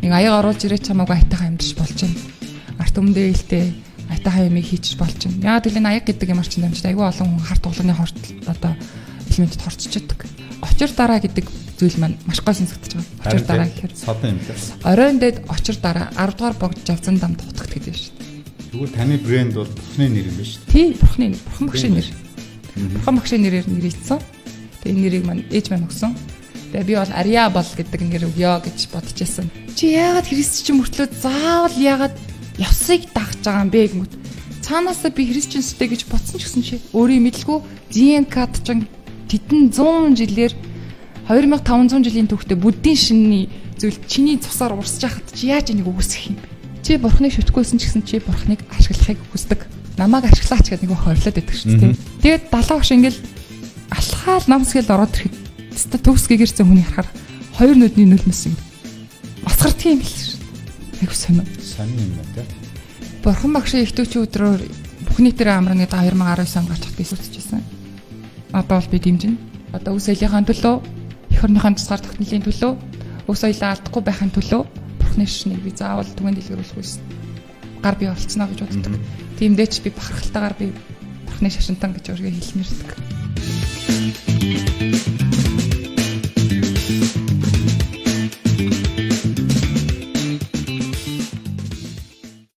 Нэг аяг оруулж ирээч чамаагүй айтайхан амьдарч болж байна. Арт өмнөдөө ээлтэй айтайхан юмыг хийчих болж байна. Яагаад гэвэл энэ аяг гэдэг юм арчин дамжид айгүй олон хүн хар тулганы хорт одоо элементэд хорччихдаг. Очир дараа гэдэг зүйл маань маш гой сонсогдож байгаа. Очир дараа гэхээр содон юм лээ. Оройн дэд очир дараа 10 дугаар богд жавзан дам дутагт гэдэг шүү дээ. Тэгвэл таны брэнд бол бурхны нэр юм байна шүү дээ. Тий, бурхны нэр, бурхан багшийн нэр. Бурхан багшийн нэрээр нэрийдсэн. Тэгээ энэ нэрийг маань ээж маань өгсөн. Тэгээ би бол Арья бол гэдэг нэр өгөө гэж бодож байсан. Чи яагаад христчин мөртлөө заавал яагаад явсыг дагж байгаа юм бэ гэмүүд. Цаанаасаа би христчинстэй гэж бодсон ч гэсэн чи өөрийн мэдлгүй ДНК-д чинь тэдэн 100 жилээр 2500 жилийн түүхтэй буддийн шинний зүйл чиний цусаар урсж байхад чи яаж энийг үгүйсгэх юм бэ? Чи бурхныг шүтгэхгүйсэн ч гэсэн чи бурхныг ашиглахыг хүсдэг. Намайг ашиглаач гэдэг нэг хорлоод байдаг шүү дээ. Тэгээд далаа багш ингээл алхаал намсгэл ороод ирэхэд өстө төгс гэгэрсэн хүний харахаар хоёр нүдний нүлмэс юм. Масгарддаг юм бил шүү. Айгу сонио. Сони юм байна те. Бурхан багшийн ихтүүчийн өдрөөр бүх нийтээр амрна гэдэг 2019 он гарч би сүтчихсэн. Одоо бол би дэмжинэ. Одоо үс соёлынхаа төлөө, эх орныхаа тусгаар тогтнолын төлөө, өс соёлоо алдахгүй байхын төлөө бурхны шашныг би заавал түгээн дэлгэрүүлэх үйс. Гар би оролцсноо гэж боддог. Тиймдээ ч би бахархалтайгаар би бурхны шашинтан гэж өөрийгөө хэлмэрдэг.